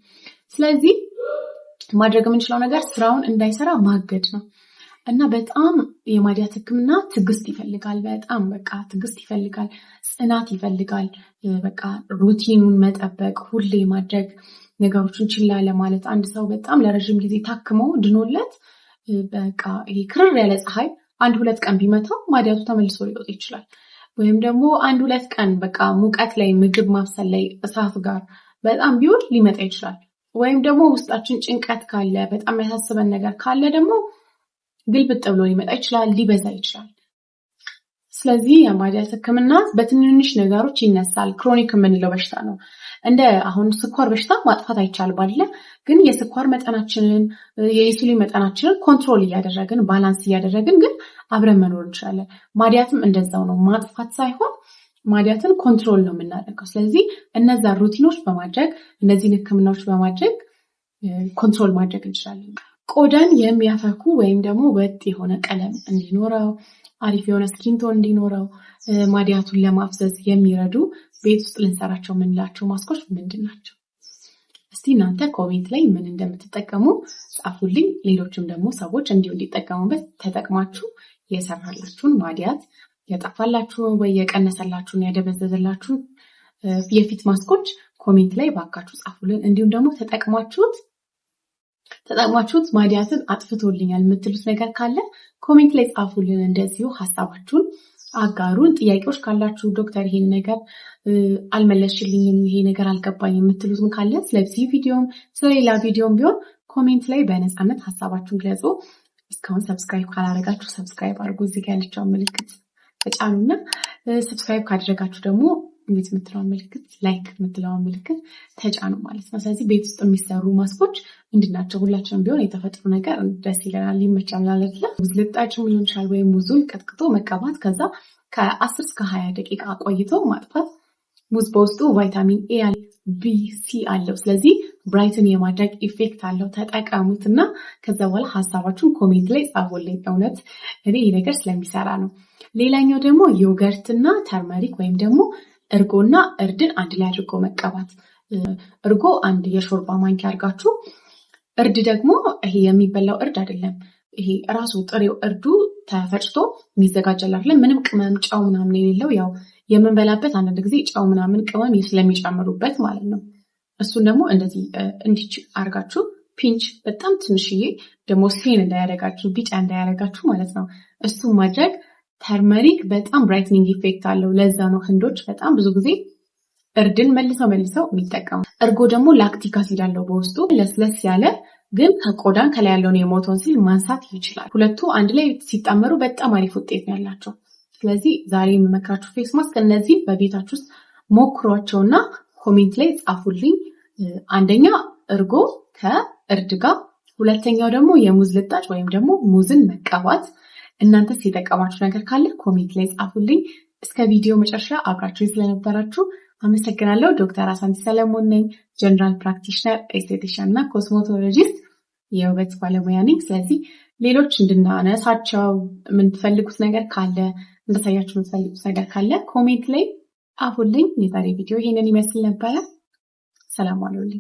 ስለዚህ ማድረግ የምንችለው ነገር ስራውን እንዳይሰራ ማገድ ነው። እና በጣም የማዲያት ሕክምና ትዕግስት ይፈልጋል። በጣም በቃ ትዕግስት ይፈልጋል፣ ጽናት ይፈልጋል። በቃ routine ኑን መጠበቅ፣ ሁሌ ማድረግ፣ ነገሮችን ችላ አለማለት። አንድ ሰው በጣም ለረዥም ጊዜ ታክሞ ድኖለት በቃ ይሄ ክርር ያለ ፀሐይ አንድ ሁለት ቀን ቢመታው ማዲያቱ ተመልሶ ሊወጣ ይችላል። ወይም ደግሞ አንድ ሁለት ቀን በቃ ሙቀት ላይ፣ ምግብ ማብሰል ላይ እሳት ጋር በጣም ቢውል ሊመጣ ይችላል። ወይም ደግሞ ውስጣችን ጭንቀት ካለ፣ በጣም የሚያሳስበን ነገር ካለ ደግሞ ግልብጥ ብሎ ሊመጣ ይችላል፣ ሊበዛ ይችላል። ስለዚህ የማዲያት ሕክምና በትንንሽ ነገሮች ይነሳል። Chronic የምንለው በሽታ ነው። እንደ አሁን ስኳር በሽታ ማጥፋት አይቻልም አይደለ? ግን የስኳር መጠናችንን፣ የኢንሱሊን መጠናችንን control እያደረግን፣ balance እያደረግን ግን አብረን መኖር እንችላለን። ማዲያትም እንደዛው ነው። ማጥፋት ሳይሆን ማዲያትን control ነው የምናደርገው። ስለዚህ እነዛ routine ኦች በማድረግ፣ እነዚህን ህክምናዎች በማድረግ control ማድረግ እንችላለን። ቆዳን የሚያፈኩ ወይም ደግሞ ወጥ የሆነ ቀለም እንዲኖረው፣ አሪፍ የሆነ skin tone እንዲኖረው፣ ማዲያቱን ለማፍዘዝ የሚረዱ ቤት ውስጥ ልንሰራቸው የምንላቸው ማስኮች ምንድን ናቸው? እስቲ እናንተ comment ላይ ምን እንደምትጠቀሙ ጻፉልኝ። ሌሎችም ደግሞ ሰዎች እንዲሁ እንዲጠቀሙበት ተጠቅማችሁ የሰራላችሁን፣ ማዲያት ያጠፋላችሁን ወይ የቀነሰላችሁን፣ ያደበዘዘላችሁን የፊት mask ኦች comment ላይ ባካችሁ ጻፉልን። እንዲሁም ደግሞ ተጠቅማችሁት ተጠቅማችሁት ማዲያትን አጥፍቶልኛል የምትሉት ነገር ካለ comment ላይ ጻፉልን። እንደዚሁ ሀሳባችሁን አጋሩን። ጥያቄዎች ካላችሁ ዶክተር ይሄን ነገር አልመለስሽልኝም፣ ይሄ ነገር አልገባኝም የምትሉትም ካለ ስለዚህ ቪዲዮም ስለሌላ ቪዲዮም ቢሆን comment ላይ በነፃነት ሀሳባችሁን ግለጹ። እስካሁን subscribe ካላደረጋችሁ subscribe አድርጉ። እዚህ ጋ ያለችውን ምልክት ተጫኑና subscribe ካደረጋችሁ ደግሞ እንዴት የምትለውን ምልክት፣ like የምትለውን ምልክት ተጫኑ ማለት ነው። ስለዚህ ቤት ውስጥ የሚሰሩ ማስኮች ምንድን ናቸው? ሁላችንም ቢሆን የተፈጥሮ ነገር ደስ ይለናል፣ ይመቻናል አይደለ? ሙዝ ልጣጭም ሊሆን ይችላል ወይም ሙዙን ቀጥቅጦ መቀባት፣ ከዛ ከ10 እስከ 20 ደቂቃ ቆይቶ ማጥፋት። ሙዝ በውስጡ ቫይታሚን ኤ፣ ቢ፣ ሲ አለው። ስለዚህ brighten የማድረግ effect አለው። ተጠቀሙት እና ከዛ በኋላ ሀሳባችሁን comment ላይ ጻፉልኝ። እውነት እኔ ይህ ነገር ስለሚሰራ ነው። ሌላኛው ደግሞ yogurt ና turmeric ወይም ደግሞ እርጎና እርድን አንድ ላይ አድርጎ መቀባት። እርጎ አንድ የሾርባ ማንኪያ አድርጋችሁ፣ እርድ ደግሞ ይሄ የሚበላው እርድ አይደለም። ይሄ ራሱ ጥሬው እርዱ ተፈጭቶ የሚዘጋጃል አይደለም። ምንም ቅመም ጨው ምናምን የሌለው፣ ያው የምንበላበት አንዳንድ ጊዜ ጨው ምናምን ቅመም ስለሚጨምሩበት ማለት ነው። እሱን ደግሞ እንደዚህ እንዲች አድርጋችሁ pinch፣ በጣም ትንሽዬ፣ ደግሞ stain እንዳያደርጋችሁ፣ ቢጫ እንዳያደርጋችሁ ማለት ነው። እሱን ማድረግ turmeric በጣም brightening effect አለው። ለዛ ነው ህንዶች በጣም ብዙ ጊዜ እርድን መልሰው መልሰው የሚጠቀሙ። እርጎ ደግሞ lactic acid አለው በውስጡ፣ ለስለስ ያለ ግን ከቆዳን ከላይ ያለውን የሞተውን ሴል ማንሳት ይችላል። ሁለቱ አንድ ላይ ሲጣመሩ በጣም አሪፍ ውጤት ነው ያላቸው። ስለዚህ ዛሬ የምመክራችሁ face mask እነዚህ በቤታችሁ ውስጥ ሞክሯቸውና comment ላይ ጻፉልኝ። አንደኛ እርጎ ከእርድ ጋር፣ ሁለተኛው ደግሞ የሙዝ ልጣጭ ወይም ደግሞ ሙዝን መቀባት። እናንተስ የጠቀማችሁ ነገር ካለ comment ላይ ጻፉልኝ። እስከ ቪዲዮ መጨረሻ አብራችሁ ስለነበራችሁ አመሰግናለሁ። ዶክተር አሳንቲ ሰለሞን ነኝ። General practitioner፣ esthetician እና cosmetologist፣ የውበት ባለሙያ ነኝ። ስለዚህ ሌሎች እንድናነሳቸው የምትፈልጉት ነገር ካለ፣ እንዳሳያችሁ የምትፈልጉት ነገር ካለ comment ላይ ጻፉልኝ። የዛሬ ቪዲዮ ይሄንን ይመስል ነበረ። ሰላም ዋሉልኝ።